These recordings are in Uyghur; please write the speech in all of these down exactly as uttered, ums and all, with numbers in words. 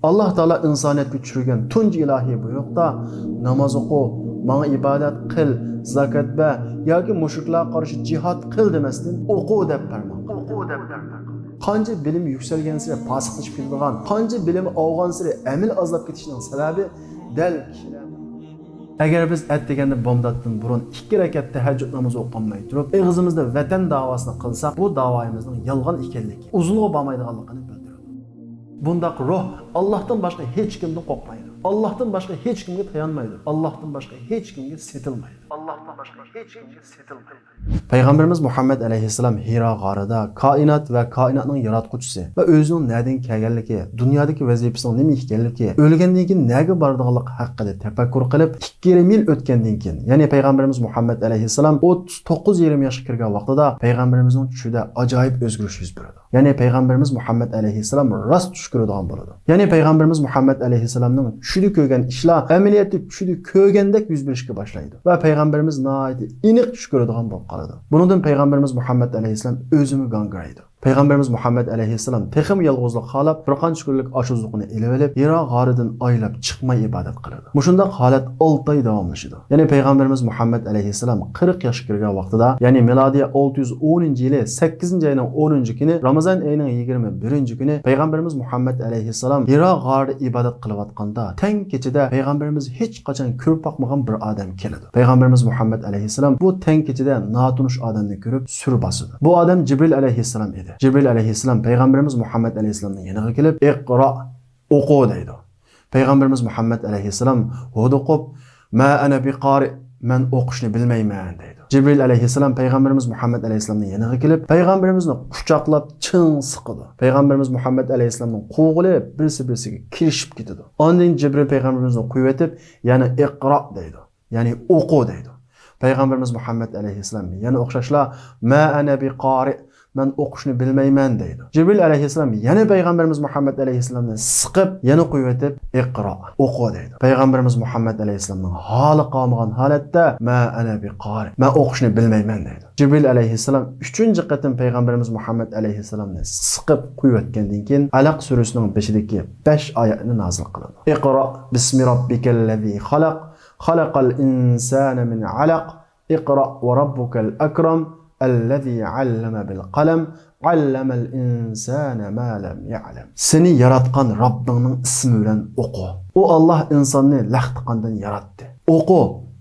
ئاللاھ تائالا ئىنسانىيەتكە چۈشۈرگەن تۇنجى ئىلاھىي بۇيرۇقتا، ناماز ئوقۇ، ماڭا ئىبادەت قىل، زاكات بەر ياكى مۇشرىكلارغا قارشى جىھاد قىل دېمەستىن، ئوقۇ دەپ پەرمان قىلدى. قانچە بىلىم يۈكسەلگەنسېرى پاسىقلىشىپ كېتىدىغان، قانچە بىلىم ئاۋغانسېرى ئەمىلى ئازلاپ كېتىشىنىڭ سەۋەبى دەل كىشىلەر. ئەگەر بىز ئەتىگەندە بامداتتىن بۇرۇن ئىككى رەكەت تەھەججۇد نامىزى ئوقۇماي تۇرۇپ، ئېغىزىمىزدا ۋەتەن داۋاسىنى قىلساق، بۇ داۋايىمىزنىڭ يالغان ئىكەنلىكى، ئۇزۇنغا بارمايدىغانلىقىنى بىلدۈرىدۇ. بۇنداق روھ ئاللاھتىن باشقا ھېچكىمدىن قورقمايدۇ. ئاللاھتىن باشقا ھېچكىمگە تايانمايدۇ. ئاللاھتىن باشقا ھېچكىمگە سېتىلمايدۇ. ئاللاھتىن باشقا ھېچكىمگە سېتىلمايدۇ. پەيغەمبىرىمىز مۇھەممەد ئەلەيھىسسالام ھىرا غارىدا كائىنات ۋە كائىناتنىڭ ياراتقۇچىسى ۋە ئۆزىنىڭ نەدىن كەلگەنلىكى، دۇنيادىكى ۋەزىپىسىنىڭ نېمە ئىكەنلىكى، ئۆلگەندىن كېيىن نەگە بارىدىغانلىقى ھەققىدە تەپەككۇر قىلىپ، ئىككى يېرىم يىل ئۆتكەندىن كېيىن، يەنى پەيغەمبىرىمىز مۇھەممەد ئەلەيھىسسالام ئوتتۇز توققۇز يېرىم ياشقا كىرگەن ۋاقتىدا پەيغەمبىرىمىزنىڭ چۈشىدە ئاجايىپ ئۆزگىرىش يۈز بېرىدۇ. يەنى پەيغەمبىرىمىز مۇھەممەد ئەلەيھىسسالام راست چۈش كۆرىدىغان بولىدۇ. يەنى پەيغەمبىرىمىز مۇھەممەد ئەلەيھىسسالامنىڭ چۈشىدە كۆرگەن ئىشلار ئەمەلىيەتتە چۈشىدە كۆرگەندەك يۈز بېرىشكە باشلايدۇ ۋە پەيغەمبىرىمىز ناھايىتى ئېنىق چۈش كۆرىدىغان بولۇپ قالىدۇ. بۇنىڭدىن پەيغەمبىرىمىز مۇھەممەد ئەلەيھىسسالام ئۆزىمۇ گاڭگىرايدۇ. پەيغەمبىرىمىز مۇھەممەد ئەلەيھىسسالام تېخىمۇ يالغۇزلۇق خالاپ، بىر قانچە كۈنلۈك ئاشۇزلۇقىنى ئېلىۋېلىپ، ھىرا غارىدىن ئايلاپ چىقماي ئىبادەت قىلىدۇ. مۇشۇنداق ھالەت ئالتە ئاي داۋاملىشىدۇ. يەنى پەيغەمبىرىمىز مۇھەممەد ئەلەيھىسسالام قىرىق ياشقا كىرگەن ۋاقتىدا، يەنى مىلادىيە ئالتە يۈز ئونىنچى يىلى سەككىزىنچى ئاينىڭ ئونىنچى كۈنى، رامىزان ئېيىنىڭ يىگىرمە بىرىنچى كۈنى پەيغەمبىرىمىز مۇھەممەد ئەلەيھىسسالام ھىرا غارىدا ئىبادەت قىلىۋاتقاندا، تەڭ كېچىدە پەيغەمبىرىمىز ھېچقاچان كۆرۈپ باقمىغان بىر ئادەم كېلىدۇ. پەيغەمبىرىمىز مۇھەممەد ئەلەيھىسسالام بۇ تەڭ كېچىدە ناتونۇش ئادەمنى كۆرۈپ سۈر باسىدۇ. بۇ ئادەم جىبرىل ئەلەيھىسسالام ئىدى. جىبرىل ئەلەيھىسسالام پەيغەمبىرىمىز مۇھەممەد ئەلەيھىسسالامنىڭ يېنىغا كېلىپ، «ئىقرا، ئوقۇ» دەيدۇ. پەيغەمبىرىمىز مۇھەممەد ئەلەيھىسسالام ھودۇقۇپ، «ما ئەنە بىقارىئ، مەن ئوقۇشنى بىلمەيمەن» دەيدۇ. جىبرىل ئەلەيھىسسالام پەيغەمبىرىمىز مۇھەممەد ئەلەيھىسسالامنىڭ يېنىغا كېلىپ، پەيغەمبىرىمىزنى قۇچاقلاپ چىڭ سىقىدۇ. پەيغەمبىرىمىز مۇھەممەد ئەلەيھىسسالامنىڭ قوللىرى بىرسى-بىرسىگە كىرىشىپ كېتىدۇ. ئاندىن جىبرىل پەيغەمبىرىمىزنى قويۇۋېتىپ، يەنە «ئىقرا» دەيدۇ. يەنى «ئوقۇ» دەيدۇ. پەيغەمبىرىمىز مۇھەممەد ئەلەيھىسسالام يەنە ئوخشاشلا «ما ئەنە بىقارىئ، مەن ئوقۇشنى بىلمەيمەن» دەيدۇ. جىبرىل ئەلەيھىسسالام يەنە پەيغەمبىرىمىز مۇھەممەد ئەلەيھىسسالامنى سىقىپ، يەنە قويۇۋېتىپ «ئىقرا، ئوقۇ» دەيدۇ. پەيغەمبىرىمىز مۇھەممەد ئەلەيھىسسالامنىڭ ھالى قالمىغان ھالەتتە «ما ئەنە بىقارىئ، مەن ئوقۇشنى بىلمەيمەن» دەيدۇ. جىبرىل ئەلەيھىسسالام ئۈچىنچى قېتىم پەيغەمبىرىمىز مۇھەممەد ئەلەيھىسسالامنى سىقىپ قويۇۋەتكەندىن كېيىن، ئەلەق سۈرىسىنىڭ بېشىدىكى بەش ئايەتنى نازىل قىلىدۇ. «ئىقرا بىسمى رەببىكەللەزى خەلەق، خەلەقەل ئىنسانە مىن ئەلەق، ئىقرا ۋە رەببۇكەل ئەكرەم، ئەللەزى ئەللەمە بىل قەلەم، ئەللەمەل ئىنسانە ما لەم يەئلەم.» سېنى ياراتقان رەببىڭنىڭ ئىسمى بىلەن ئوقۇ. ئۇ ئاللاھ ئىنساننى لەختە قاندىن ياراتتى. ئوقۇ،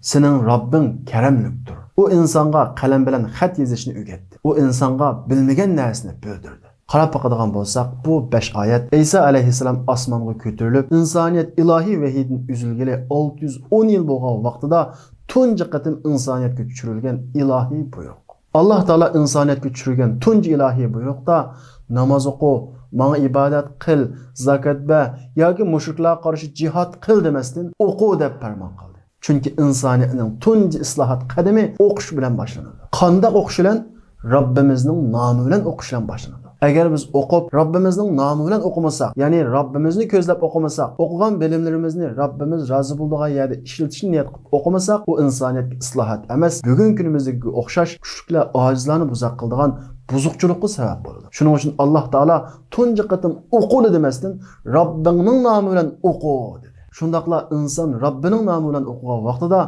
سېنىڭ رەببىڭ كەرەملىكتۇر. ئۇ ئىنسانغا قەلەم بىلەن خەت يېزىشنى ئۆگەتتى. ئۇ ئىنسانغا بىلمىگەن نەرسىنى بىلدۈردى. قاراپ باقىدىغان بولساق، بۇ بەش ئايەت ئەيسا ئەلەيھىسسالام ئاسمانغا كۆتۈرۈلۈپ، ئىنسانىيەت ئىلاھىي ۋەھىيدىن ئۈزۈلگىلى ئالتە يۈز ئون يىل بولغان ۋاقتىدا تۇنجى قېتىم ئىنسانىيەتكە چۈشۈرۈلگەن ئىلاھىي بۇيرۇق. ئاللاھ تائالا ئىنسانىيەتكە چۈشۈرگەن تۇنجى ئىلاھىي بۇيرۇقتا، «ناماز ئوقۇ، ماڭا ئىبادەت قىل، زاكات بەر ياكى مۇشرىكلارغا قارشى جىھاد قىل» دېمەستىن، «ئوقۇ» دەپ پەرمان قىلدى. چۈنكى ئىنسانىيەتنىڭ تۇنجى ئىسلاھات قەدىمى ئوقۇش بىلەن باشلىنىدۇ. قانداق ئوقۇش بىلەن؟ رەببىمىزنىڭ نامى بىلەن ئوقۇش بىلەن باشلىنىدۇ. ئەگەر بىز ئوقۇپ، رەببىمىزنىڭ نامى بىلەن ئوقۇمىساق، يەنى رەببىمىزنى كۆزلەپ ئوقۇمىساق، ئوقۇغان بىلىملىرىمىزنى رەببىمىز رازى بولىدىغان يەردە ئىشلىتىشنى نىيەت قىلىپ ئوقۇمىساق، ئۇ ئىنسانىيەتكە ئىسلاھات ئەمەس، بۈگۈنكى كۈنىمىزدىكىگە ئوخشاش كۈچلۈكلەر، ئاجىزلارنى بۇزاق قىلىدىغان بۇزۇقچىلىققا سەۋەب بولىدۇ. شۇنىڭ ئۈچۈن ئاللاھ تائالا تۇنجى قېتىم «ئوقۇ» دېمەستىن، «رەببىڭنىڭ نامى بىلەن ئوقۇ» دېدى. شۇنداقلا ئىنسان رەببىنىڭ نامى بىلەن ئوقۇغان ۋاقتىدا،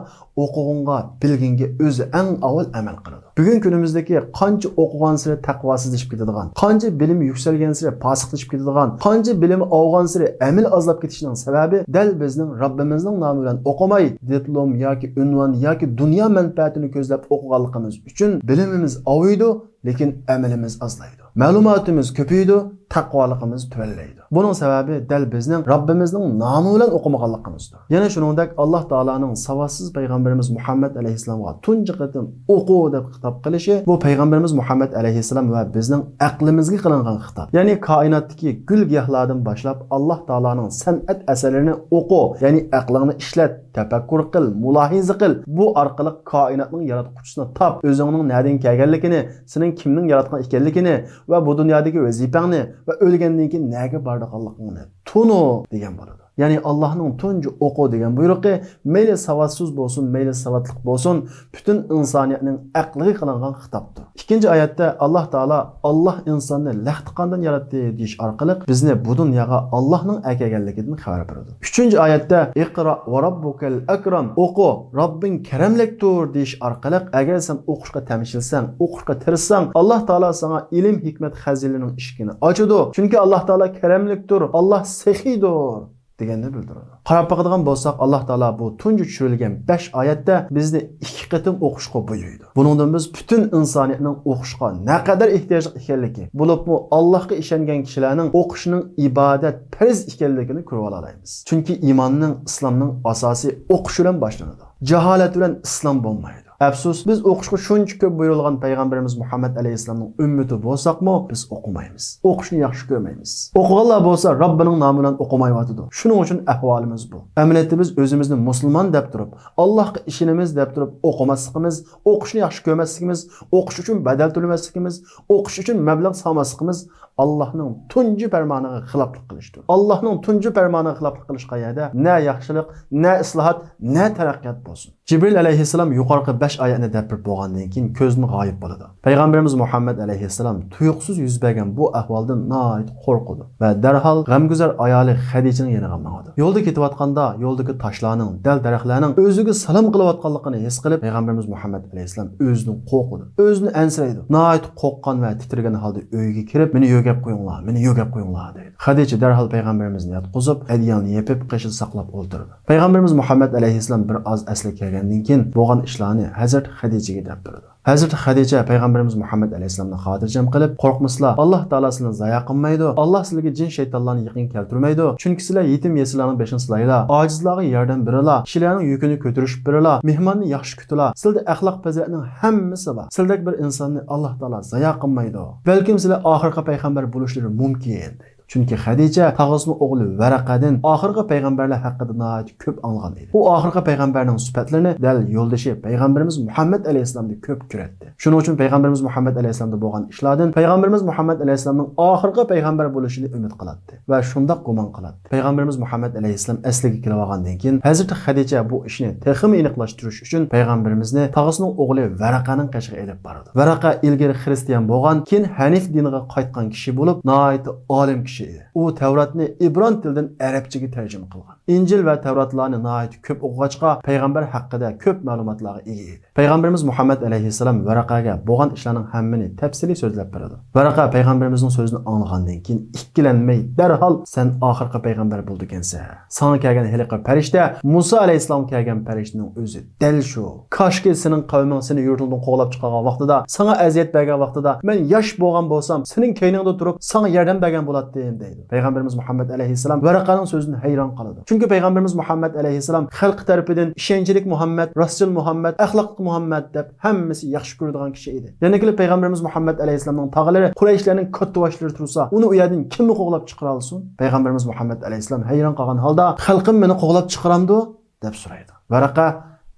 ئوقۇغىنىغا، بىلگىنىگە ئۆزى ئەڭ ئاۋۋال ئەمەل قىلىدۇ. بۈگۈنكى كۈنىمىزدىكى قانچە ئوقۇغانسېرى تەقۋاسىزلىشىپ كېتىدىغان، قانچە بىلىمى يۈكسەلگەنسېرى پاسىقلىشىپ كېتىدىغان، قانچە بىلىمى ئاۋغانسېرى ئەمىلى ئازلاپ كېتىشىنىڭ سەۋەبى دەل بىزنىڭ رەببىمىزنىڭ نامى بىلەن ئوقۇماي، دىپلوم ياكى ئۇنۋان ياكى دۇنيا مەنپەئەتىنى كۆزلەپ ئوقۇغانلىقىمىز ئۈچۈن بىلىمىمىز ئاۋۇيدۇ، لېكىن ئەمىلىمىز ئازلايدۇ. مەلۇماتىمىز كۆپىيىدۇ، تەقۋالىقىمىز تۆۋەنلەيدۇ. بۇنىڭ سەۋەبى دەل بىزنىڭ رەببىمىزنىڭ نامى بىلەن ئوقۇمىغانلىقىمىزدۇر. يەنە شۇنىڭدەك ئاللاھ تائالانىڭ ساۋاتسىز پەيغەمبىرىمىز مۇھەممەد ئەلەيھىسسالامغا تۇنجى قېتىم «ئوقۇ» دەپ خىتاب قىلىشى، بۇ پەيغەمبىرىمىز مۇھەممەد ئەلەيھىسسالام ۋە بىزنىڭ ئەقلىمىزگە قىلىنغان خىتاب. يەنى كائىناتتىكى گۈل-گىياھلاردىن باشلاپ ئاللاھ تائالانىڭ سەنئەت ئەسەرلىرىنى ئوقۇ، يەنى ئەقلىڭنى ئىشلەت، تەپەككۇر قىل، مۇلاھىزە قىل. بۇ ئارقىلىق كائىناتنىڭ ياراتقۇچىسىنى تاپ، ئۆزۈڭنىڭ نەدىن كەلگەنلىكىنى، سېنىڭ كىمنىڭ ياراتقان ئىكەنلىكىنى ۋە بۇ دۇنيادىكى ۋەزىپەڭنى ۋە ئۆلگەندىن كېيىن نەگە بارىدىغانلىقىڭنى تونۇ دېگەن بولىدۇ. يەنى ئاللاھنىڭ تۇنجى ئوقۇ دېگەن بۇيرۇقى مەيلى ساۋاتسىز بولسۇن، مەيلى ساۋاتلىق بولسۇن، پۈتۈن ئىنسانىيەتنىڭ ئەقلىگە قىلىنغان خىتابتۇر. ئىككىنچى ئايەتتە ئاللاھ تائالا، ئاللاھ ئىنساننى لەختە قاندىن ياراتتى دېيىش ئارقىلىق بىزنى بۇ دۇنياغا ئاللاھنىڭ ئەكەلگەنلىكىدىن خەۋەر بېرىدۇ. ئۈچىنچى ئايەتتە، «ئىقرا ۋە رەببۇكەل ئەكرەم»، ئوقۇ، رەببىڭ كەرەملىكتۇر دېيىش ئارقىلىق، ئەگەر سەن ئوقۇشقا تەمشىلسەڭ، ئوقۇشقا تىرىشساڭ، ئاللاھ تائالا ساڭا ئىلىم، ھېكمەت خەزىنىلىرىنىڭ ئىشىكىنى ئاچىدۇ. چۈنكى ئاللاھ تائالا كەرەملىكتۇر، ئاللاھ سېخىيدۇر دېگەننى بىلدۈرىدۇ. قاراپ باقىدىغان بولساق، ئاللاھ تائالا بۇ تۇنجى چۈشۈرۈلگەن بەش ئايەتتە بىزنى ئىككى قېتىم ئوقۇشقا بۇيرۇيدۇ. بۇنىڭدىن بىز پۈتۈن ئىنسانىيەتنىڭ ئوقۇشقا نەقەدەر ئېھتىياجلىق ئىكەنلىكى، بولۇپمۇ ئاللاھقا ئىشەنگەن كىشىلەرنىڭ ئوقۇشىنىڭ ئىبادەت، پەرز ئىكەنلىكىنى كۆرۈۋالالايمىز. چۈنكى ئىماننىڭ، ئىسلامنىڭ ئاساسى ئوقۇش بىلەن باشلىنىدۇ. جاھالەت بىلەن ئىسلام بولمايدۇ. ئەپسۇس، بىز ئوقۇشقا شۇنچە كۆپ بۇيرۇلغان پەيغەمبىرىمىز مۇھەممەد ئەلەيھىسسالامنىڭ ئۈممىتى بولساقمۇ، بىز ئوقۇمايمىز. ئوقۇشنى ياخشى كۆرمەيمىز. ئوقۇغانلار بولسا رەببىنىڭ نامى بىلەن ئوقۇمايۋاتىدۇ. شۇنىڭ ئۈچۈن ئەھۋالىمىز بۇ. ئەمەلىيەتتە بىز ئۆزىمىزنى مۇسۇلمان دەپ تۇرۇپ، ئاللاھقا ئىشىنىمىز دەپ تۇرۇپ ئوقۇماسلىقىمىز، ئوقۇشنى ياخشى كۆرمەسلىكىمىز، ئوقۇش ئۈچۈن بەدەل تۆلىمەسلىكىمىز، ئوقۇش ئۈچۈن مەبلەغ سالماسلىقىمىز ئاللاھنىڭ تۇنجى پەرمانىغا خىلاپلىق قىلىشتۇر. ئاللاھنىڭ تۇنجى پەرمانىغا خىلاپلىق قىلىشقان يەردە نە ياخشىلىق، نە ئىسلاھات، نە تەرەققىيات بولسۇن. جىبرىل ئەلەيھىسسالام يۇقىرىقى بەش ئايەتنى دەپ بېرىپ بولغاندىن كېيىن كۆزدىن غايىب بولىدۇ. پەيغەمبىرىمىز مۇھەممەد ئەلەيھىسسالام تۇيۇقسىز يۈز بەرگەن بۇ ئەھۋالدىن ناھايىتى قورقىدۇ ۋە دەرھال غەمگۈزار ئايالى خەدىچىنىڭ يېنىغا ماڭىدۇ. يولدا كېتىۋاتقاندا يولدىكى تاشلارنىڭ، دەل دەرەخلەرنىڭ ئۆزىگە سالام قىلىۋاتقانلىقىنى ھېس قىلىپ، پەيغەمبىرىمىز مۇھەممەد ئەلەيھىسسالام ئۆزىدىن قورقىدۇ، ئۆزىدىن ئەنسىرەيدۇ. ناھايىتى قورققان ۋە تىترىگەن ھالدا ئۆيگە كىرىپ، مېنى يۆگەپ قويۇڭلار، مېنى يۆگەپ قويۇڭلار دەيدۇ. خەدىچە دەرھال پەيغەمبىرىمىزنى ياتقۇزۇپ، ئەدىيالنى يېپىپ، قېشىدا ساقلاپ ئولتۇرىدۇ. پەيغەمبىرىمىز مۇھەممەد ئەلەيھىسسالام بىر ئاز ئەسلىگە كەلگەندىن كېيىن بولغان ئىشلارنى ھەزرىتى خەدىچىگە دەپ بېرىدۇ. ھەزرىتى خەدىچە پەيغەمبىرىمىز مۇھەممەد ئەلەيھىسسالامنى خاتىرجەم قىلىپ، قورقمىسىلا، ئاللاھ تائالا سىلىنى زايا قىلمايدۇ، ئاللاھ سىلىگە جىن شەيتانلارنى يېقىنغا كەلتۈرمەيدۇ، چۈنكى سىلەر يېتىم يېسىرلارنىڭ بېشىنى سىلايلا، ئاجىزلارغا ياردەم بېرىلا، كىشىلەرنىڭ يۈكىنى كۆتۈرۈشۈپ بېرىلا، مېھماننى ياخشى كۈتۈلا، سىلىدە ئەخلاق پەزىلەتنىڭ ھەممىسى بار، سىلدەك بىر ئىنساننى ئاللاھ تائالا زايا قىلمايدۇ، بەلكىم سىلەر ئاخىرقى پەيغەمبەر بولۇشلىرى مۇمكىن دەيدۇ. چۈنكى خەدىچە تاغىسىنىڭ ئوغلى ۋەرەقەدىن ئاخىرقى پەيغەمبەرلەر ھەققىدە ناھايىتى كۆپ ئاڭلىغان ئىدى. ئۇ ئاخىرقى پەيغەمبەرنىڭ سۈپەتلىرىنى دەل يولدىشى پەيغەمبىرىمىز مۇھەممەد ئەلەيھىسسالامدا كۆپ كۆرەتتى. شۇنىڭ ئۈچۈن پەيغەمبىرىمىز مۇھەممەد ئەلەيھىسسالامدا بولغان ئىشلاردىن پەيغەمبىرىمىز مۇھەممەد ئەلەيھىسسالامنىڭ ئاخىرقى پەيغەمبەر بولۇشىنى ئۈمىد قىلاتتى ۋە شۇنداق گۇمان قىلاتتى. پەيغەمبىرىمىز مۇھەممەد ئەلەيھىسسالام ئەسلىگە كېلىۋالغاندىن كېيىن، ھەزرىتى خەدىچە بۇ ئىشنى تېخىمۇ ئېنىقلاشتۇرۇش ئۈچۈن پەيغەمبىرىمىزنى تاغىسىنىڭ ئوغلى ۋەرەقەنىڭ قېشىغا ئېلىپ بارىدۇ. ۋەرەقە ئىلگىرى خىرىستىيان بولغان، كېيىن ھەنىف دىنىغا قايتقان كىشى بولۇپ، ناھايىتى ئالىم كىشى ئىدى. ئۇ تەۋراتنى ئىبران تىلىدىن ئەرەبچىگە تەرجىمە قىلغان. ئىنجىل ۋە تەۋراتلارنى ناھايىتى كۆپ ئوقۇغاچقا، پەيغەمبەر ھەققىدە كۆپ مەلۇماتلارغا ئىگە ئىدى. پەيغەمبىرىمىز مۇھەممەد ئەلەيھىسسالام ۋەرەقەگە بولغان ئىشلارنىڭ ھەممىنى تەپسىلىي سۆزلەپ بېرىدۇ. ۋەرەقە پەيغەمبىرىمىزنىڭ سۆزىنى ئاڭلىغاندىن كېيىن ئىككىلەنمەي دەرھال، «سەن ئاخىرقى پەيغەمبەر بولىدىكەنسەن. ساڭا كەلگەن ھېلىقى پەرىشتە مۇسا ئەلەيھىسسالامغا كەلگەن پەرىشتىنىڭ ئۆزى. دەل شۇ. كاشكى سېنىڭ قەۋمىڭ سېنى يۇرتۇڭدىن قوغلاپ چىقارغان ۋاقتىدا، ساڭا ئەزىيەت بەرگەن ۋاقتىدا مەن ياش بولغان بولسام، سېنىڭ كەينىڭدە تۇرۇپ ساڭا ياردەم بەرگەن بولاتتىم» دەيدۇ. پەيغەمبىرىمىز مۇھەممەد ئەلەيھىسسالام ۋەرەقەنىڭ سۆزىدىن ھەيران قالىدۇ. چۈنكى پەيغەمبىرىمىز مۇھەممەد ئەلەيھىسسالام خەلقى تەرىپىدىن ئىشەنچلىك مۇھەممەد، راستچىل مۇھەممەد، ئەخلاقلىق مۇھەممەد دەپ ھەممىسى ياخشى كۆرىدىغان كىشى ئىدى. يەنە كېلىپ پەيغەمبىرىمىز مۇھەممەد ئەلەيھىسسالامنىڭ تاغىلىرى قۇرەيشلەرنىڭ كاتتىباشلىرى تۇرسا، ئۇنى ئۇ يەردىن كىممۇ قوغلاپ چىقىرالىسۇن؟ پەيغەمبىرىمىز مۇھەممەد ئەلەيھىسسالام ھەيران قالغان ھالدا، «خەلقىم مېنى قوغلاپ چىقىرامدۇ؟» دەپ سورايدۇ. ۋەرەقە،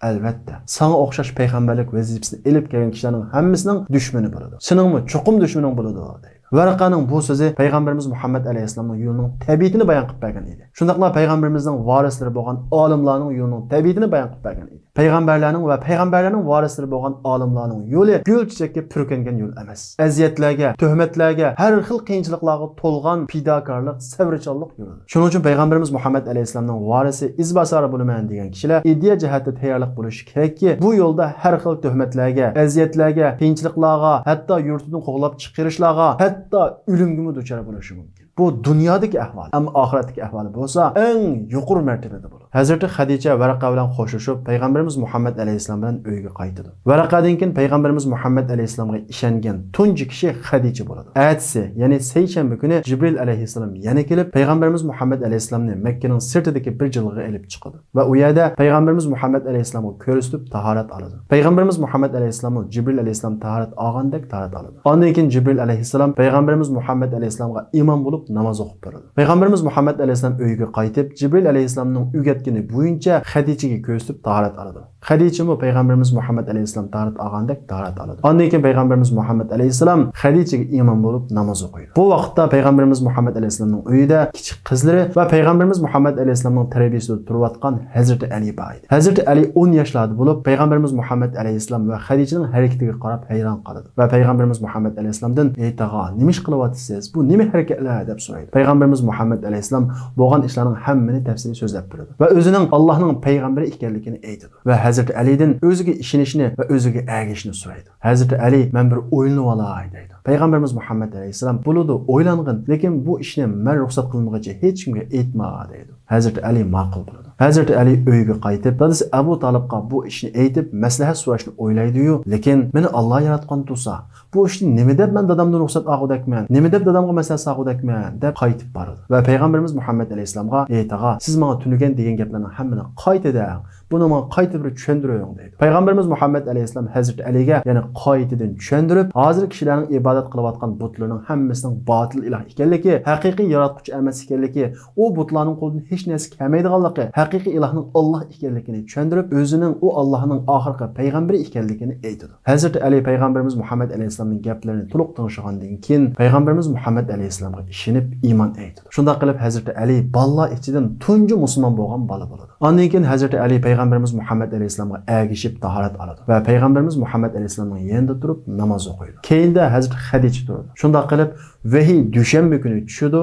«ئەلۋەتتە، ساڭا ئوخشاش پەيغەمبەرلىك ۋەزىپىسىنى ئېلىپ كەلگەن كىشىلەرنىڭ ھەممىسىنىڭ دۈشمىنى بولىدۇ. سېنىڭمۇ چوقۇم دۈشمىنىڭ بولىدۇ» دەيدۇ. ۋەرەقەنىڭ بۇ سۆزى پەيغەمبىرىمىز مۇھەممەد ئەلەيھىسسالامنىڭ يولىنىڭ تەبىئىتىنى بايان قىلىپ بەرگەن ئىدى. شۇنداقلا پەيغەمبىرىمىزنىڭ ۋارىسلىرى بولغان ئالىملارنىڭ يولىنىڭ تەبىئىتىنى بايان قىلىپ بەرگەن ئىدى. پەيغەمبەرلەرنىڭ ۋە پەيغەمبەرلەرنىڭ ۋارىسلىرى بولغان ئالىملارنىڭ يولى گۈل چېچەككە پۈركەنگەن يول ئەمەس. ئەزىيەتلەرگە، تۆھمەتلەرگە، ھەر خىل قىيىنچىلىقلارغا تولغان پىداكارلىق، سەۋرچانلىق يولىدۇر. شۇنىڭ ئۈچۈن پەيغەمبىرىمىز مۇھەممەد ئەلەيھىسسالامنىڭ ۋارىسى، ئىزباسارى بولىمەن دېگەن كىشىلەر ئىدىيە جەھەتتە تەييارلىق بولۇشى كېرەككى، بۇ يولدا ھەر خىل تۆھمەتلەرگە، ئەزىيەتلەرگە، قىيىنچىلىقلارغا، ھەتتا يۇرتىدىن قوغلاپ چىقىرىشلارغا، ھەتتا ئۆلۈمگىمۇ دۇچار بولۇشى مۇمكىن. بۇ دۇنيادىكى ئەھۋال، ئەمما ئاخىرەتتىكى ئەھۋالى بولسا ئەڭ يۇقىرى مەرتىۋىدە بولىدۇ. ھەزرىتى خەدىچە ۋەرەقە بىلەن خوشلىشىپ، پەيغەمبىرىمىز مۇھەممەد ئەلەيھىسسالام بىلەن ئۆيگە قايتىدۇ. ۋەرەقەدىن كېيىن پەيغەمبىرىمىز مۇھەممەد ئەلەيھىسسالامغا ئىشەنگەن تۇنجى كىشى خەدىچە بولىدۇ. ئەتىسى، يەنى سەيشەنبە كۈنى جىبرىل ئەلەيھىسسالام يەنە كېلىپ، پەيغەمبىرىمىز مۇھەممەد ئەلەيھىسسالامنى مەككىنىڭ سىرتىدىكى بىر جىلغىغا ئېلىپ چىقىدۇ. ۋە ئۇ يەردە پەيغەمبىرىمىز مۇھەممەد ئەلەيھىسسالامغا كۆرسىتىپ تاھارەت ئالىدۇ. پەيغەمبىرىمىز مۇھەممەد ئەلەيھىسسالاممۇ جىبرىل ئەلەيھىسسالام تاھارەت ئالغاندەك تاھارەت ئالىدۇ. ئاندىن كېيىن جىبرىل ئەلەيھىسسالام پەيغەمبىرىمىز مۇھەممەد ئەلەيھىسسالامغا ئىمام بولۇپ ناماز ئوقۇپ بېرىدۇ. پەيغەمبىرىمىز مۇھەممەد ئەلەيھىسسالام ئۆيىگە قايتىپ، جىبرىل ئەلەيھىسسالامنىڭ ئۆگەت بويىچە خەدىچىگە كۆرسىتىپ تاھارەت ئالىدۇ. خەدىچىمۇ پەيغەمبىرىمىز مۇھەممەد ئەلەيھىسسالام تاھارەت ئالغاندەك تاھارەت ئالىدۇ. ئاندىن كېيىن پەيغەمبىرىمىز مۇھەممەد ئەلەيھىسسالام خەدىچىگە ئىمام بولۇپ ناماز ئوقۇيدۇ. بۇ ۋاقىتتا پەيغەمبىرىمىز مۇھەممەد ئەلەيھىسسالامنىڭ ئۆيىدە كىچىك قىزلىرى ۋە پەيغەمبىرىمىز مۇھەممەد ئەلەيھىسسالامنىڭ تەربىيىسىدە تۇرۇۋاتقان ھەزرىتى ئەلى بار ئىدى. ھەزرىتى ئەلى ئون ياشلاردا بولۇپ، پەيغەمبىرىمىز مۇھەممەد ئەلەيھىسسالام ۋە خەدىچىنىڭ ھەرىكىتىگە قاراپ ھەيران قالىدۇ ۋە پەيغەمبىرىمىز مۇھەممەد ئەلەيھىسسالامدىن: «ئەي تاغا، نېمە ئىش قىلىۋاتىسىز؟ بۇ نېمە ھەرىكەتلەر؟» دەپ سورايدۇ. پەيغەمبىرىمىز مۇھەممەد ئەلەيھىسسالام بولغان ئىشلارنىڭ ھەممىنى تەپسىلىي سۆزلەپ بېرىدۇ ۋە ئۆزىنىڭ ئاللاھنىڭ پەيغەمبىرى ئىكەنلىكىنى ئېيتىدۇ ۋە ھەزرىتى ئەلىدىن ئۆزىگە ئىشىنىشنى ۋە ئۆزىگە ئەگىشىشنى سورايدۇ. ھەزرىتى ئەلى: «مەن بىر ئويلىنىۋالاي» دەيدۇ. پەيغەمبىرىمىز مۇھەممەد ئەلەيھىسسالام: «بولىدۇ، ئويلانغىن، لېكىن بۇ ئىشنى مەن رۇخسەت قىلمىغىچە ھېچكىمگە ئېيتما» دەيدۇ. ھەزرىتى ئەلى ماقۇل بولىدۇ. ھەزرىتى ئەلى ئۆيىگە قايتىپ، دادىسى ئەبۇ تالىپقا بۇ ئىشنى ئېيتىپ، مەسلىھەت سوراشنى ئويلايدۇ-يۇ، لېكىن: «مېنى ئاللا ياراتقان تۇرسا، بۇ ئىشنى نېمە دەپ مەن دادامدىن رۇخسەت ئالغۇدەكمەن؟ نېمە دەپ دادامغا مەسلىھەت سالغۇدەكمەن؟» دەپ قايتىپ بارىدۇ ۋە پەيغەمبىرىمىز مۇھەممەد ئەلەيھىسسالامغا: «ئەي تاغا، سىز ماڭا تۈنۈگۈن دېگەن گەپلەرنىڭ ھەممىنى قايتا دەڭ، بۇنى ماڭا قايتا بىر چۈشەندۈرۈڭ» دەيدۇ. پەيغەمبىرىمىز مۇھەممەد ئەلەيھىسسالام ھەزرىتى ئەلىگە يەنە قايتىدىن چۈشەندۈرۈپ، ھازىر كىشىلەرنىڭ ئىبادەت قىلىۋاتقان بۇتلىرىنىڭ ھەممىسىنىڭ باتىل ئىلاھ ئىكەنلىكى، ھەقىقىي ياراتقۇچى ئەمەس ئىكەنلىكى، ئۇ بۇتلارنىڭ قولىدىن ھېچ نەرسە كەلمەيدىغانلىقى، ھەقىقىي ئىلاھنىڭ ئاللاھ ئىكەنلىكىنى چۈشەندۈرۈپ، ئۆزىنىڭ ئۇ ئاللاھنىڭ ئاخىرقى پەيغەمبىرى ئىكەنلىكىنى ئېيتىدۇ. ھەزرىتى ئەلى پەيغەمبىرىمىز مۇھەممەد ئەلەيھىسسالامنىڭ گەپلىرىنى تولۇق تىڭشىغاندىن كېيىن، پەيغەمبىرىمىز مۇھەممەد ئەلەيھىسسالامغا ئىشىنىپ ئىمان ئېيتىدۇ. شۇنداق قىلىپ، ھەزرىتى ئەلى بالىلار ئىچىدىن تۇنجى مۇسۇلمان بولغان بالا بولىدۇ. ئاندىن كېيىن ھەزرىتى ئەلى پەيغەمبىرىمىز مۇھەممەد ئەلەيھىسسالامغا ئەگىشىپ تاھارەت ئالىدۇ ۋە پەيغەمبىرىمىز مۇھەممەد ئەلەيھىسسالامنىڭ يېنىدا تۇرۇپ ناماز ئوقۇيدۇ. كەينىدە ھەزرىتى خەدىچە تۇرىدۇ. شۇنداق قىلىپ، ۋەھىي دۈشەنبە كۈنى چۈشىدۇ.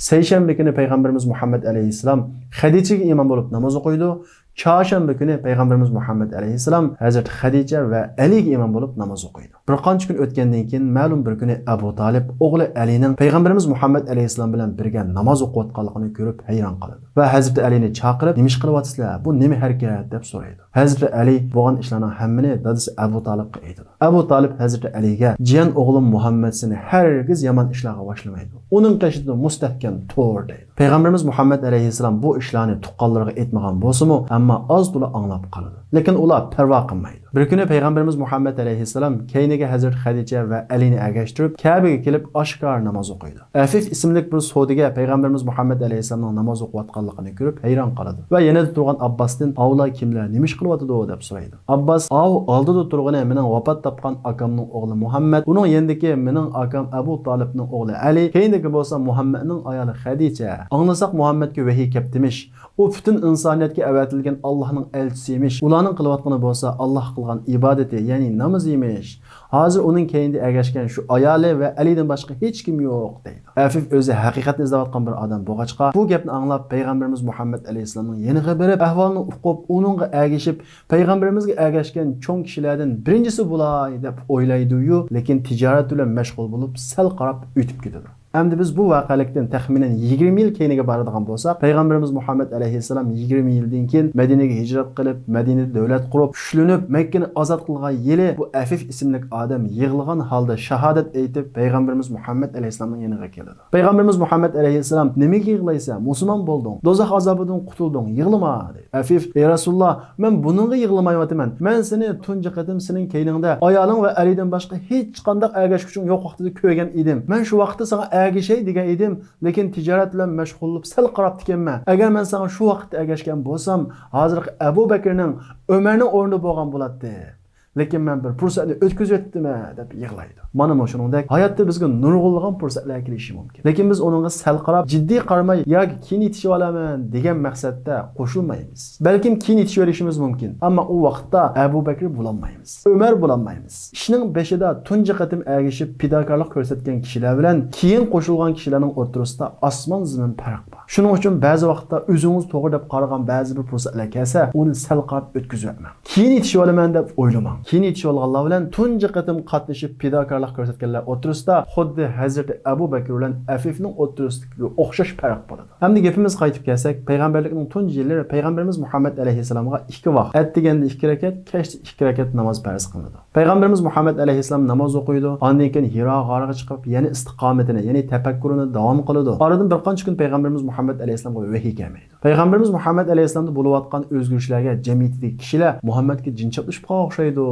سەيشەنبە كۈنى پەيغەمبىرىمىز مۇھەممەد ئەلەيھىسسالام خەدىچىگە ئىمام بولۇپ ناماز ئوقۇيدۇ. چارشەنبە كۈنى پەيغەمبىرىمىز مۇھەممەد ئەلەيھىسسالام ھەزرىتى خەدىچە ۋە ئەلىگە ئىمام بولۇپ ناماز ئوقۇيدۇ. بىر قانچە كۈن ئۆتكەندىن كېيىن، مەلۇم بىر كۈنى ئەبۇ تالىپ ئوغلى ئەلىنىڭ پەيغەمبىرىمىز مۇھەممەد ئەلەيھىسسالام بىلەن بىرگە ناماز ئوقۇۋاتقانلىقىنى كۆرۈپ ھەيران قالىدۇ ۋە ھەزرىتى ئەلىنى چاقىرىپ، «نېمە ئىش قىلىۋاتىسىلەر؟ بۇ نېمە ھەرىكەت؟» دەپ سورايدۇ. ھەزرىتى ئەلى بولغان ئىشلارنىڭ ھەممىنى دادىسى ئەبۇ تالىپقا ئېيتىدۇ. ئەبۇ تالىپ ھەزرىتى ئەلىگە: «جىيەن ئوغلۇم مۇھەممەد سېنى ھەرگىز يامان ئىشلارغا باشلىمايدۇ. ئۇنىڭ قېشىدا مۇستەھكەم تۇر» دەيدۇ. پەيغەمبىرىمىز مۇھەممەد ئەلەيھىسسالام بۇ ئىشلارنى تۇغقانلىرىغا ئېيتمىغان بولسىمۇ، ئەمما ئاز-تولا ئاڭلاپ قالىدۇ. لېكىن ئۇلار پەرۋا قىلمايدۇ. بىر كۈنى پەيغەمبىرىمىز مۇھەممەد ئەلەيھىسسالام كەينىگە ھەزرىتى خەدىچە ۋە ئەلىنى ئەگەشتۈرۈپ، كەبىگە كېلىپ ئاشكارا ناماز ئوقۇيدۇ. ئەفىف ئىسىملىك بىر سودىگەر پەيغەمبىرىمىز مۇھەممەد ئەلەيھىسسالامنىڭ ناماز ئوقۇۋاتقانلىقىنى كۆرۈپ ھەيران قالىدۇ ۋە يېنىدا تۇرغان ئابباستىن: «ئاۋۇلار كىملەر، نېمە ئىش قىلىۋاتىدۇ؟» دەپ سورايدۇ. ئابباس: «ئاۋۇ ئالدىدا تۇرغىنى مېنىڭ ۋاپات تاپقان ئاكامنىڭ ئوغلى مۇھەممەد، ئۇنىڭ يېنىدىكى مېنىڭ ئاكام ئەبۇ تالىپنىڭ ئوغلى ئەلى، كەينىدىكى بولسا مۇھەممەدنىڭ ئايالى خەدىچە. ئاڭلىساق مۇھەممەدكە ۋەھىي كەپتىمىش. ئۇ پۈتۈن ئىنسانىيەتكە ئەۋەتىلگەن ئاللاھنىڭ ئەلچىسىمىش. ئۇلارنىڭ قىلىۋاتقىنى بولسا ئاللاھقا قىلغان ئىبادىتى، يەنى نامىزى ئىمىش. ھازىر ئۇنىڭ كەينىدە ئەگەشكەن شۇ ئايالى ۋە ئەلىدىن باشقا ھېچكىم يوق» دەيدۇ. ئەفىف ئۆزى ھەقىقەتنى ئىزدەۋاتقان بىر ئادەم بولغاچقا، بۇ گەپنى ئاڭلاپ، پەيغەمبىرىمىز مۇھەممەد ئەلەيھىسسالامنىڭ يېنىغا بېرىپ، ئەھۋالنى ئۇقۇپ، ئۇنىڭغا ئەگىشىپ، پەيغەمبىرىمىزگە ئەگەشكەن چوڭ كىشىلەردىن بىرىنچىسى بولاي دەپ ئويلايدۇ-يۇ، لېكىن تىجارەت بىلەن مەشغۇل بولۇپ، سەل قاراپ ئۆتۈپ كېتىدۇ. ئەمدى بىز بۇ ۋەقەلىكتىن تەخمىنەن يىگىرمە يىل كەينىگە بارىدىغان بولساق، پەيغەمبىرىمىز مۇھەممەد ئەلەيھىسسالام يىگىرمە يىلدىن كېيىن مەدىنىگە ھىجرەت قىلىپ، مەدىنىدە دۆلەت قۇرۇپ، كۈچلىنىپ، مەككىنى ئازاد قىلغان يىلى بۇ ئەفىف ئىسىملىك ئادەم يىغلىغان ھالدا شاھادەت ئېيتىپ، پەيغەمبىرىمىز مۇھەممەد ئەلەيھىسسالامنىڭ يېنىغا كېلىدۇ. پەيغەمبىرىمىز مۇھەممەد ئەلەيھىسسالام: «نېمىگە يىغلايسەن؟ مۇسۇلمان بولدۇڭ، دوزاخ ئازابىدىن قۇتۇلدۇڭ، يىغلىما» دەيدۇ. ئەفىف: «ئەي رەسۇلاللا، مەن بۇنىڭغا يىغلىمايۋاتىمەن. مەن سېنى تۇنجى قېتىم سېنىڭ كەينىڭدە ئايالىڭ ۋە ئەلىدىن باشقا ھېچقانداق ئەگەشكۈچۈڭ يوق ۋاقتىدا كۆرگەن ئىدىم. مەن شۇ ۋاقىتتا ساڭا ئەگىشەي دېگەن ئىدىم، لېكىن تىجارەت بىلەن مەشغۇل بولۇپ سەل قاراپتىكەنمەن. ئەگەر مەن ساڭا شۇ ۋاقىتتا ئەگەشكەن بولسام، ھازىرقى ئەبۇ بەكرىنىڭ، ئۆمەرنىڭ ئورنىدا بولغان بولاتتى. لېكىن مەن بىر پۇرسەتنى ئۆتكۈزۈۋەتتىمەن» دەپ يىغلايدۇ. مانا مۇشۇنىڭدەك ھاياتتا بىزگە نۇرغۇنلىغان پۇرسەتلەر كېلىشى مۇمكىن. لېكىن بىز ئۇنىڭغا سەل قاراپ، جىددىي قارىماي ياكى كېيىن يېتىشىۋالىمەن دېگەن مەقسەتتە قوشۇلمايمىز. بەلكىم كېيىن يېتىشىۋېلىشىمىز مۇمكىن، ئەمما ئۇ ۋاقىتتا ئەبۇ بەكرى بولالمايمىز، ئۆمەر بولالمايمىز. ئىشنىڭ بېشىدا تۇنجى قېتىم ئەگىشىپ پىداكارلىق كۆرسەتكەن كىشىلەر بىلەن كېيىن قوشۇلغان كىشىلەرنىڭ ئوتتۇرىسىدا ئاسمان زېمىن پەرق بار. شۇنىڭ ئۈچۈن بەزى ۋاقىتتا ئۆزىڭىز توغرا دەپ قارىغان بەزى بىر پۇرسەتلەر كەلسە، ئۇنى سەل قاراپ ئۆتكۈزۈۋەتمەڭ. كېيىن يېتىشىۋالىمەن دەپ ئويلىماڭ. كېيىن يېتىشىۋالغانلار بىلەن تۇنجى قېتىم قاتنىشىپ پىداكارلىق كۆرسەتكەنلەر ئوتتۇرىسىدا خۇددى ھەزرىتى ئەبۇ بەكرى بىلەن ئەفىفنىڭ ئوتتۇرىسىدىكىگە ئوخشاش پەرق بولىدۇ. ئەمدى گېپىمىزگە قايتىپ كەلسەك، پەيغەمبەرلىكنىڭ تۇنجى يىللىرى پەيغەمبىرىمىز مۇھەممەد ئەلەيھىسسالامغا ئىككى ۋاق، ئەتىگەندە ئىككى رەكەت، كەچتە ئىككى رەكەت ناماز پەرز قىلىنىدۇ. پەيغەمبىرىمىز مۇھەممەد ئەلەيھىسسالام ناماز ئوقۇيدۇ، ئاندىن كېيىن ھىرا غارىغا چىقىپ، يەنە ئىستىقامىتىنى، يەنى تەپەككۇرىنى داۋام قىلىدۇ. ئارىدىن بىر قانچە كۈن پەيغەمبىرىمىز مۇھەممەد ئەلەيھىسسالامغا ۋەھىي كەلمەيدۇ. پەيغەمبىرىمىز مۇھەممەد ئەلەيھىسسالامدا بولۇۋاتقان ئۆزگىرىشلەرگە جەمئىيىتىدىكى كىشىلەر مۇھەممەدكە جىن چاپلىشىپ قالغان ئوخشايدۇ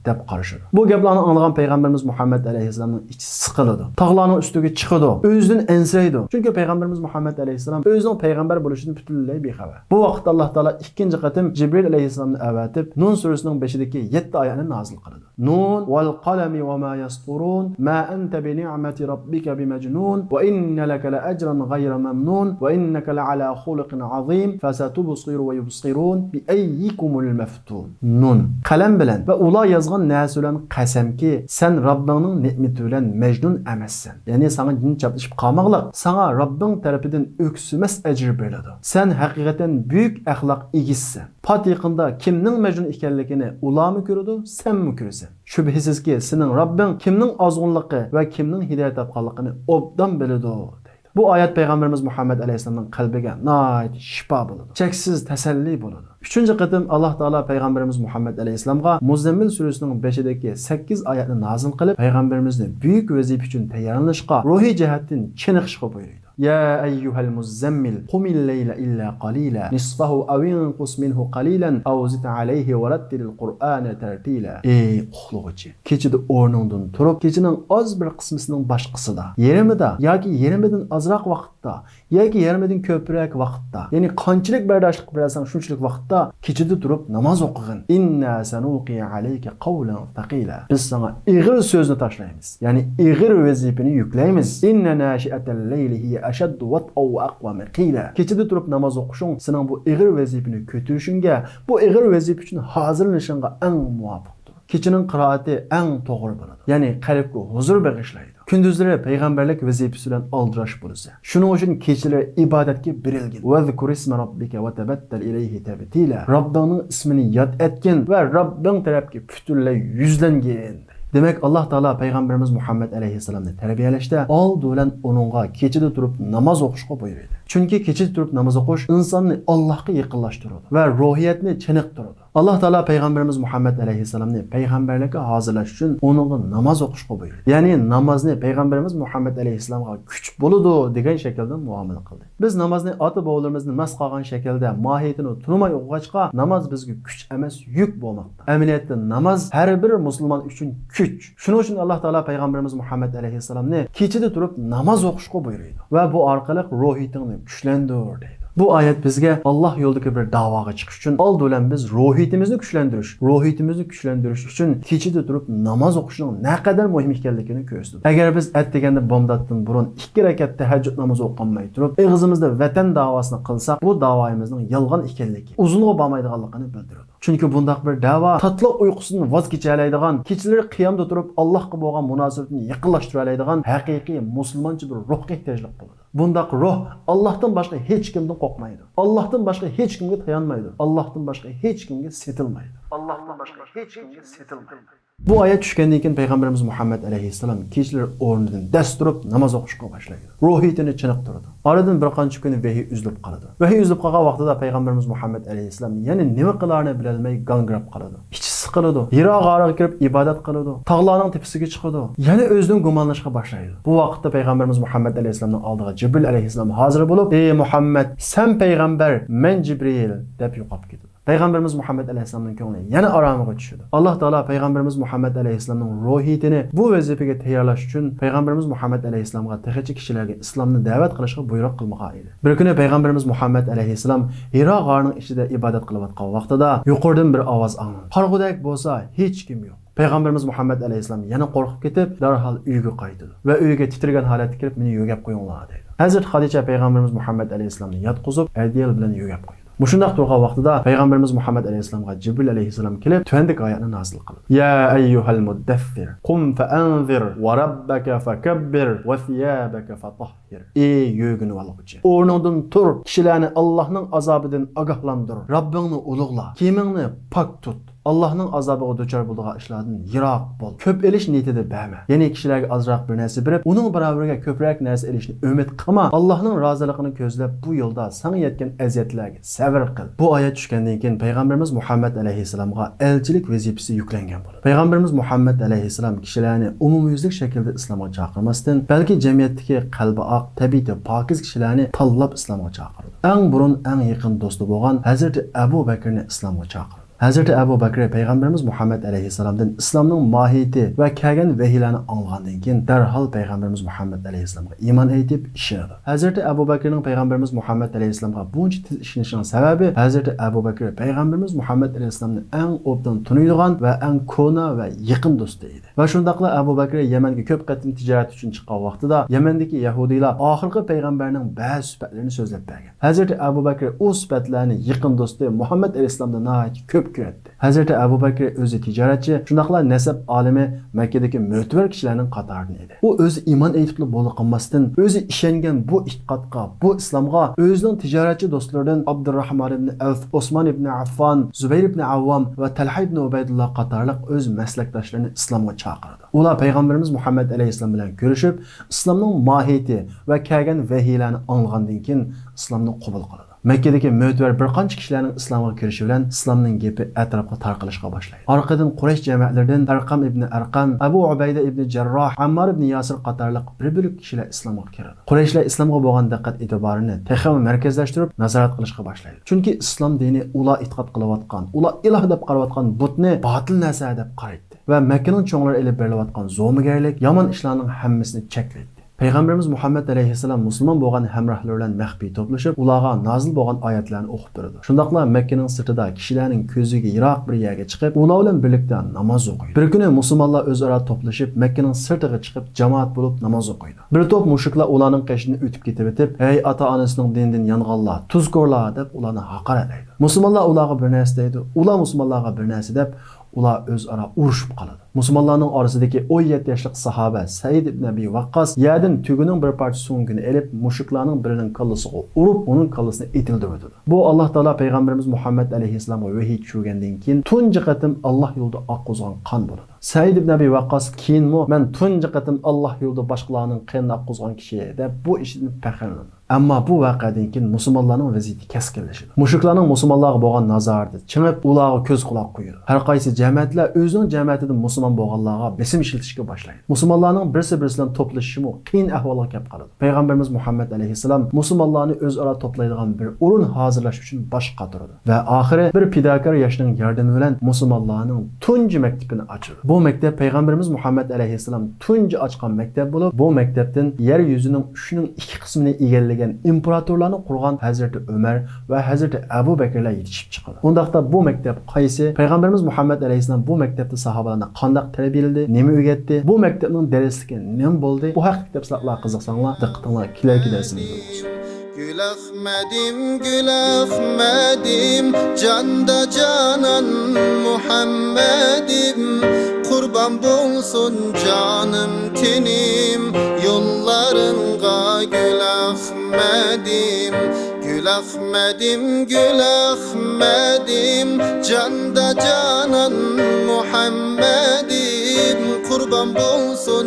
دەپ قارىشىدۇ. بۇ گەپلەرنى ئاڭلىغان پەيغەمبىرىمىز مۇھەممەد ئەلەيھىسسالامنىڭ ئىچى سىقىلىدۇ. تاغلارنىڭ ئۈستىگە چىقىدۇ. ئۆزىدىن ئەنسىرەيدۇ. چۈنكى پەيغەمبىرىمىز مۇھەممەد ئەلەيھىسسالام ئۆزىنىڭ پەيغەمبەر بولۇشىدىن پۈتۈنلەي بىخەۋەر. بۇ ۋاقىتتا ئاللاھ تائالا ئىككىنچى قېتىم جىبرىل ئەلەيھىسسالامنى ئەۋەتىپ، نۇن سۈرىسىنىڭ بېشىدىكى يەتتە ئايەتنى نازىل قىلىدۇ. نون ۋەل قەلەمى ۋە ما يەسطۇرۇن، ما ئەنتە بىنىئمەتى رەببىكە بىمەجنۇن، ۋە ئىننە لەكە لەئەجرەن غەيرە مەمنۇن، ۋە ئىننەكە لەئەلا خۇلۇقىن ئەزىم، فەسەتۇبسىرۇ ۋە يۇبسىرۇن، بىئەييىكۇمۇل مەفتۇن. نون. قەلەم بىلەن ۋە ئۇلار يازغان نەرسە بىلەن قەسەمكى، سەن رەببىڭنىڭ نېمىتى بىلەن مەجنۇن ئەمەسسەن. يەنى ساڭا جىن چاپلىشىپ قالماقلىق، ساڭا رەببىڭ تەرىپىدىن ئۆكسۈمەس ئەجىر بېرىلىدۇ. سەن ھەقىقەتەن بۈيۈك ئەخلاق ئىگىسىسەن. پات يېقىندا كىمنىڭ مەجنۇن ئىكەنلىكىنى ئۇلارمۇ كۆرىدۇ، سەنمۇ كۆرىسەن. شۈبھىسىزكى، سېنىڭ رەببىڭ كىمنىڭ ئازغۇنلۇقى ۋە كىمنىڭ ھىدايەت تاپقانلىقىنى ئوبدان بىلىدۇ، دەيدۇ. بۇ ئايەت پەيغەمبىرىمىز مۇھەممەد ئەلەيھىسسالامنىڭ قەلبىگە ناھايىتى شىپا بولىدۇ. چەكسىز تەسەللى بولىدۇ. ئۈچىنچى قېتىم ئاللاھ تائالا پەيغەمبىرىمىز مۇھەممەد ئەلەيھىسسالامغا مۇززەممىل سۈرىسىنىڭ بېشىدىكى سەككىز ئايەتنى نازىل قىلىپ، پەيغەمبىرىمىزنى بۈيۈك ۋەزىپە ئۈچۈن تەييارلىنىشقا، روھىي جەھەتتىن چېنىقىشقا بۇيرۇيدۇ. يا ئەييۇھەل مۇززەممىل، قۇمىل لەيلە ئىللا قەلىلە، نىسفەھۇ ئەۋ ئىنقۇس مىنھۇ قەلىلەن، ئەۋ زىد ئەلەيھى ۋەرەتتىلىل قۇرئانە تەرتىلە. ئەي ئۇخلىغۇچى، كېچىدە ئورنۇڭدىن تۇرۇپ، كېچىنىڭ ئاز بىر قىسمىسىنىڭ باشقىسىدا، يېرىمىدا ياكى يېرىمىدىن ئازراق ۋاقىتتا، ياكى يېرىمىدىن كۆپرەك ۋاقىتتا، يەنى قانچىلىك بەرداشلىق بېرەلىسەڭ شۇنچىلىك ۋاقىتتا كېچىدە تۇرۇپ ناماز ئوقۇغىن. ئىننا سەنۇلقى ئەلەيكە قەۋلەن سەقىلە. بىز ساڭا ئېغىر سۆزنى تاشلايمىز. يەنى ئېغىر ۋەزىپىنى يۈكلەيمىز. ئىننە ناشىئەتەل لەيلى ھىيە ئەشەددۇ ۋەتئەن ۋە ئەقۋەمۇ قىلە. كېچىدە تۇرۇپ ناماز ئوقۇشۇڭ سېنىڭ بۇ ئېغىر ۋەزىپىنى كۆتۈرۈشۈڭگە، بۇ ئېغىر ۋەزىپە ئۈچۈن ھازىرلىنىشىڭغا ئەڭ مۇۋاپىقتۇر. كېچىنىڭ قىرائىتى ئەڭ توغرا بولىدۇ. يەنى قەلبكە ھۇزۇر بېغىشلايدۇ. كۈندۈزلىرى پەيغەمبەرلىك ۋەزىپىسى بىلەن ئالدىراش بولىسەن. شۇنىڭ ئۈچۈن كېچىلىرى ئىبادەتكە بېرىلگىن. ۋەزكۇر ئىسمە رەببىكە ۋە تەبەتتەل ئىلەيھى تەبتىلە. رەببىڭنىڭ ئىسمىنى ياد ئەتكىن ۋە رەببىڭ تەرەپكە پۈتۈنلەي يۈزلەنگىن. دېمەك، ئاللاھ تائالا پەيغەمبىرىمىز مۇھەممەد ئەلەيھىسسالامنى تەربىيەلەشتە ئالدى بىلەن ئۇنىڭغا كېچىدە تۇرۇپ ناماز ئوقۇشقا بۇيرۇيدۇ. چۈنكى كېچىدە تۇرۇپ ناماز ئوقۇش ئىنساننى ئاللاھقا يېقىنلاشتۇرىدۇ ۋە روھىيەتنى چېنىقتۇرىدۇ. ئاللاھ تائالا پەيغەمبىرىمىز مۇھەممەد ئەلەيھىسسالامنى پەيغەمبەرلىككە ھازىرلاش ئۈچۈن ئۇنىڭغا ناماز ئوقۇشقا بۇيرۇدى. يەنى نامازنى پەيغەمبىرىمىز مۇھەممەد ئەلەيھىسسالامغا كۈچ بولىدۇ دېگەن شەكىلدە مۇئامىلە قىلدى. بىز نامازنى ئاتا-بوۋىلىرىمىزنى مەس قالغان شەكىلدە ماھىيىتىنى تونۇماي ئوقۇغاچقا، ناماز بىزگە كۈچ ئەمەس، يۈك بولماقتا. ئەمەلىيەتتە ناماز ھەر بىر مۇسۇلمان ئۈچۈن كۈچ. شۇنىڭ ئۈچۈن ئاللاھ تائالا پەيغەمبىرىمىز مۇھەممەد ئەلەيھىسسالامنى كېچىدە تۇرۇپ ناماز ئوقۇشقا بۇيرۇيدۇ ۋە بۇ ئارقىلىق روھىيىتىڭنى كۈچلەندۈر دەيدۇ. بۇ ئايەت بىزگە ئاللاھ يولىدىكى بىر داۋاغا چىقىش ئۈچۈن ئالدى بىلەن بىز روھىيىتىمىزنى كۈچلەندۈرۈش، روھىيىتىمىزنى كۈچلەندۈرۈش ئۈچۈن كېچىدە تۇرۇپ ناماز ئوقۇشنىڭ نەقەدەر مۇھىم ئىكەنلىكىنى كۆرسىتىدۇ. ئەگەر بىز ئەتىگەندە بامداتتىن بۇرۇن ئىككى رەكەت تەھەججۇد نامىزى ئوقۇماي تۇرۇپ، ئېغىزىمىزدا ۋەتەن داۋاسىنى قىلساق، بۇ داۋايىمىزنىڭ يالغان ئىكەنلىكى، ئۇزۇنغا بارمايدىغانلىقىنى بىلدۈرىدۇ. چۈنكى بۇنداق بىر دەۋا تاتلىق ئۇيقۇسىدىن ۋاز كېچەلەيدىغان، كېچىلىرى قىيامدا تۇرۇپ ئاللاھقا بولغان مۇناسىۋىتىنى يېقىنلاشتۇرالايدىغان ھەقىقىي مۇسۇلمانچە بىر روھقا ئېھتىياجلىق بولىدۇ. بۇنداق روھ ئاللاھتىن باشقا ھېچكىمدىن قورقمايدۇ. ئاللاھتىن باشقا ھېچكىمگە تايانمايدۇ. ئاللاھتىن باشقا ھېچكىمگە سېتىلمايدۇ. ئاللاھتىن باشقا ھېچكىمگە سېتىلمايدۇ. بۇ ئايەت چۈشكەندىن كېيىن پەيغەمبىرىمىز مۇھەممەد ئەلەيھىسسالام كېچىلىرى ئورنىدىن دەس تۇرۇپ ناماز ئوقۇشقا باشلايدۇ. روھىيىتىنى چېنىقتۇرىدۇ. ئارىدىن بىر قانچە كۈنى ۋەھىي ئۈزۈلۈپ قالىدۇ. ۋەھىي ئۈزۈلۈپ قالغان ۋاقتىدا پەيغەمبىرىمىز مۇھەممەد ئەلەيھىسسالام يەنە نېمە قىلارىنى بىلەلمەي گاڭگىراپ قالىدۇ. ئىچى سىقىلىدۇ. ھىرا غارىغا كىرىپ ئىبادەت قىلىدۇ. تاغلارنىڭ تېپىسىگە چىقىدۇ. يەنە ئۆزىدىن گۇمانلىنىشقا باشلايدۇ. بۇ ۋاقىتتا پەيغەمبىرىمىز مۇھەممەد ئەلەيھىسسالامنىڭ ئالدىغا جىبرىل ئەلەيھىسسالام ھازىر بولۇپ، ئى مۇھەممەد، سەن پەيغەمبەر، مەن جىبرىل، دەپ يوقاپ كېتىدۇ. پەيغەمبىرىمىز مۇھەممەد ئەلەيھىسسالامنىڭ كۆڭلى يەنە ئارامىغا چۈشىدۇ. ئاللاھ تائالا پەيغەمبىرىمىز مۇھەممەد ئەلەيھىسسالامنىڭ روھىيىتىنى بۇ ۋەزىپىگە تەييارلاش ئۈچۈن پەيغەمبىرىمىز مۇھەممەد ئەلەيھىسسالامغا تېخىچە كىشىلەرگە ئىسلامنى دەۋەت قىلىشقا بۇيرۇق قىلمىغان ئىدى. بىر كۈنى پەيغەمبىرىمىز مۇھەممەد ئەلەيھىسسالام ھىرا غارىنىڭ ئىچىدە ئىبادەت قىلىۋاتقان ۋاقتىدا يۇقىرىدىن بىر ئاۋاز ئاڭلاندى. قارىغۇدەك بولسا ھېچكىم يوق. پەيغەمبىرىمىز مۇھەممەد ئەلەيھىسسالام يەنە قورقۇپ كېتىپ، دەرھال ئۆيىگە قايتىدۇ ۋە ئۆيىگە تىترىگەن ھالەتتە كىرىپ، مېنى يۆگەپ قويۇڭلار دەيدۇ. ھەزرىتى خەدىچە پەيغەمبىرىمىز مۇھەممەد ئەلەيھىسسالامنى ياتقۇزۇپ، ئەدىيال بىلەن يۆگەپ قويىدۇ. مۇشۇنداق تۇرغان ۋاقتىدا پەيغەمبىرىمىز مۇھەممەد ئەلەيھىسسالامغا جىبرىل ئەلەيھىسسالام كېلىپ، تۆۋەندىكى ئايەتنى نازىل قىلىدۇ. يا ئەييۇھەل مۇددەسسىر، قۇم فەئەنزىر، ۋە رەببەكە فەكەببىر، ۋە سىيابەكە فەتەھھىر. ئى يۆگىنىۋالغۇچى، ئورنۇڭدىن تۇر، كىشىلەرنى ئاللاھنىڭ ئازابىدىن ئاگاھلاندۇر، رەببىڭنى ئۇلۇغلا، كىيىمىڭنى پاك تۇت. ئاللاھنىڭ ئازابىغا دۇچار بولىدىغان ئىشلاردىن يىراق بول. كۆپ ئېلىش نىيىتىدە بەرمە. يەنى كىشىلەرگە ئازراق بىر نەرسە بېرىپ، ئۇنىڭ باراۋىرىگە كۆپرەك نەرسە ئېلىشنى ئۈمىد قىلما. ئاللاھنىڭ رازىلىقىنى كۆزلەپ، بۇ يولدا ساڭا يەتكەن ئەزىيەتلەرگە سەۋر قىل. بۇ ئايەت چۈشكەندىن كېيىن پەيغەمبىرىمىز مۇھەممەد ئەلەيھىسسالامغا ئەلچىلىك ۋەزىپىسى يۈكلەنگەن بولىدۇ. پەيغەمبىرىمىز مۇھەممەد ئەلەيھىسسالام كىشىلەرنى ئومۇميۈزلۈك شەكىلدە ئىسلامغا چاقىرماستىن، بەلكى جەمئىيەتتىكى قەلبى ئاق، تەبىئىتى پاكىز كىشىلەرنى تاللاپ ئىسلامغا چاقىرىدۇ. ئەڭ بۇرۇن ئەڭ يېقىن دوستى بولغان ھەزرىتى ئەبۇ بەكرىنى ئىسلامغا چاقىرىدۇ. ھەزرىتى ئەبۇ بەكرى پەيغەمبىرىمىز مۇھەممەد ئەلەيھىسسالامدىن ئىسلامنىڭ ماھىيىتى ۋە كەلگەن ۋەھىيلەرنى ئاڭلىغاندىن كېيىن، دەرھال پەيغەمبىرىمىز مۇھەممەد ئەلەيھىسسالامغا ئىمان ئېيتىپ ئىشىنىدۇ. ھەزرىتى ئەبۇ بەكرىنىڭ پەيغەمبىرىمىز مۇھەممەد ئەلەيھىسسالامغا بۇنچە تېز ئىشىنىشىنىڭ سەۋەبى، ھەزرىتى ئەبۇ بەكرى پەيغەمبىرىمىز مۇھەممەد ئەلەيھىسسالامنى ئەڭ ئوبدان تونۇيدىغان ۋە ئەڭ كونا ۋە يېقىن دوستى ئىدى. ۋە شۇنداقلا ئەبۇ بەكرى يەمەنگە كۆپ قېتىم تىجارەت ئۈچۈن چىققان ۋاقتىدا، يەمەندىكى يەھۇدىيلار ئاخىرقى پەيغەمبەرنىڭ بەزى سۈپەتلىرىنى سۆزلەپ بەرگەن. ھەزرىتى ئەبۇ بەكرى ئۇ سۈپەتلەرنى يېقىن دوستى مۇھەممەد ئەلەيھىسسالامدا ناھايىتى كۆپ كۆرەتتى. ھەزرىتى ئەبۇ بەكرى ئۆزى تىجارەتچى، شۇنداقلا نەسەب ئالىمى، مەككىدىكى مۆتىۋەر كىشىلەرنىڭ قاتارىدىن ئىدى. ئۇ ئۆزى ئىمان ئېيتىپلا بولدى قالماستىن، ئۆزى ئىشەنگەن بۇ ئېتىقادقا، بۇ ئىسلامغا ئۆزىنىڭ تىجارەتچى دوستلىرىدىن ئابدۇرراھمان ئىبنى ئەۋف، ئوسمان ئىبنى ئەففان، زۇبەير ئىبنى ئەۋۋام ۋە تەلھە ئىبنى ئۇبەيدۇللا قاتارلىق ئۆز مەسلەكداشلىرىنى ئىسلامغا چاقىرىدۇ. ئۇلار پەيغەمبىرىمىز مۇھەممەد ئەلەيھىسسالام بىلەن كۆرۈشۈپ، ئىسلامنىڭ ماھىيىتى ۋە كەلگەن ۋەھىيلەرنى ئاڭلىغاندىن كېيىن ئىسلامنى قوبۇل قىلىدۇ. مەككىدىكى مۆتىۋەر بىر قانچە كىشىلەرنىڭ ئىسلامغا كىرىشى بىلەن ئىسلامنىڭ گېپى ئەتراپقا تارقىلىشقا باشلايدۇ. ئارقىدىن قۇرەيش جەمەتلىرىدىن ئەرقەم ئىبنى ئەرقەم، ئەبۇ ئۇبەيدە ئىبنى جەرراھ، ئەممار ئىبنى ياسىر قاتارلىق بىر بۆلەك كىشىلەر ئىسلامغا كىرىدۇ. قۇرەيشلەر ئىسلامغا بولغان دىققەت ئېتىبارىنى تېخىمۇ مەركەزلەشتۈرۈپ نازارەت قىلىشقا باشلايدۇ. چۈنكى ئىسلام دىنى ئۇلار ئېتىقاد قىلىۋاتقان، ئۇلار ئىلاھ دەپ قاراۋاتقان بۇتنى باتىل نەرسە دەپ قارايتتى ۋە مەككىنىڭ چوڭلىرى ئېلىپ بېرىلىۋاتقان زومىگەرلىك، يامان ئىشلارنىڭ ھەممىسىنى چەكلەيتتى. پەيغەمبىرىمىز مۇھەممەد ئەلەيھىسسالام مۇسۇلمان بولغان ھەمراھلىرى بىلەن مەخپىي توپلىشىپ، ئۇلارغا نازىل بولغان ئايەتلەرنى ئوقۇپ بېرىدۇ. شۇنداقلا مەككىنىڭ سىرتىدا كىشىلەرنىڭ كۆزىگە يىراق بىر يەرگە چىقىپ، ئۇلار بىلەن بىرلىكتە ناماز ئوقۇيدۇ. بىر كۈنى مۇسۇلمانلار ئۆزئارا توپلىشىپ، مەككىنىڭ سىرتىغا چىقىپ، جامائەت بولۇپ ناماز ئوقۇيدۇ. بىر توپ مۇشرىكلار ئۇلارنىڭ قېشىدىن ئۆتۈپ كېتىۋېتىپ، «ھەي، ئاتا-ئانىسىنىڭ دىنىدىن يانغانلار، تۇزكورلار!» دەپ ئۇلارنى ھاقارەتلەيدۇ. مۇسۇلمانلار ئۇلارغا بىر نەرسە دەيدۇ، ئۇلار مۇسۇلمانلارغا بىر نەرسە دەپ، ئۇلار ئۆزئارا ئۇرۇشۇپ قالىدۇ. مۇسۇلمانلارنىڭ ئارىسىدىكى ئون يەتتە ياشلىق ساھابە سەئىد ئىبن ئەبى ۋەققاس يەردىن تۆگىنىڭ بىر پارچە سۆڭىكىنى ئېلىپ، مۇشرىكلارنىڭ بىرىنىڭ كاللىسىغا ئۇرۇپ، ئۇنىڭ كاللىسىنى ئېتىلدۈرۈۋېتىدۇ. بۇ، ئاللا تائالا پەيغەمبىرىمىز مۇھەممەد ئەلەيھىسسالامغا ۋەھىي چۈشۈرگەندىن كېيىن تۇنجى قېتىم ئاللا يولىدا ئاققۇزغان قان بولىدۇ. سەئىد ئىبن ئەبى ۋەققاس كېيىنمۇ، «مەن تۇنجى قېتىم ئاللا يولىدا باشقىلارنىڭ قېنىنى ئاققۇزغان كىشى» دەپ، بۇ ئىشىدىن پەخىرلىنىدۇ. ئەمما بۇ ۋەقەدىن كېيىن مۇسۇلمانلارنىڭ ۋەزىيىتى كەسكىنلىشىدۇ. مۇشرىكلارنىڭ مۇسۇلمانلارغا بولغان نازارىتى چىڭىپ، ئۇلارغا كۆز-قۇلاق قويىدۇ. ھەر قايسى جەمەتلەر ئۆزىنىڭ جەمەتىدىن مۇسۇلمان بولغانلارغا بېسىم ئىشلىتىشكە باشلايدۇ. مۇسۇلمانلارنىڭ بىرسى-بىرسى بىلەن توپلىشىشىمۇ قىيىن ئەھۋالغا كەپ قالىدۇ. پەيغەمبىرىمىز مۇھەممەد ئەلەيھىسسالام مۇسۇلمانلارنى ئۆزئارا توپلايدىغان بىر ئورۇن ھازىرلاش ئۈچۈن باش قاتۇرىدۇ. ۋە ئاخىرى بىر پىداكار ياشنىڭ ياردىمى بىلەن مۇسۇلمانلارنىڭ تۇنجى مەكتىپىنى ئاچىدۇ. بۇ مەكتەپ پەيغەمبىرىمىز مۇھەممەد ئەلەيھىسسالام تۇنجى ئاچقان مەكتەپ بولۇپ، بۇ مەكتەپتىن يەر يۈزىنىڭ ئۈچنىڭ ئىككى قىسمىنى ئىگىلىگەن ئىمپېراتورلارنى قۇرغان ھەزرىتى ئۆمەر ۋە ھەزرىتى ئەبۇ بەكرلەر يېتىشىپ چىقىدۇ. ئۇنداقتا بۇ مەكتەپ قايسى؟ پەيغەمبىرىمىز مۇھەممەد ئەلەيھىسسالام بۇ مەكتەپتە ساھابىلەرنى قانداق تەربىيەلىدى؟ نېمە ئۆگەتتى؟ بۇ مەكتەپنىڭ دەرسلىكى نېمە بولدى؟ بۇ ھەقتىكى تەپسىلاتلارغا قىزىقساڭلار، دىققىتىڭلار كېلەركى دەرسىمىزدە بولسۇن. گۈل ئەخمەدىم، گۈل ئەخمەدىم، جاندا جانان مۇھەممەدىم، قۇربان بولسۇن جانىم تېنىم يوللارىڭغا، گۈل ئەخمەدىم، گۈل ئەخمەدىم، گۈل ئەخمەدىم، جاندا جانان مۇھەممەدىم، قۇربان بولسۇن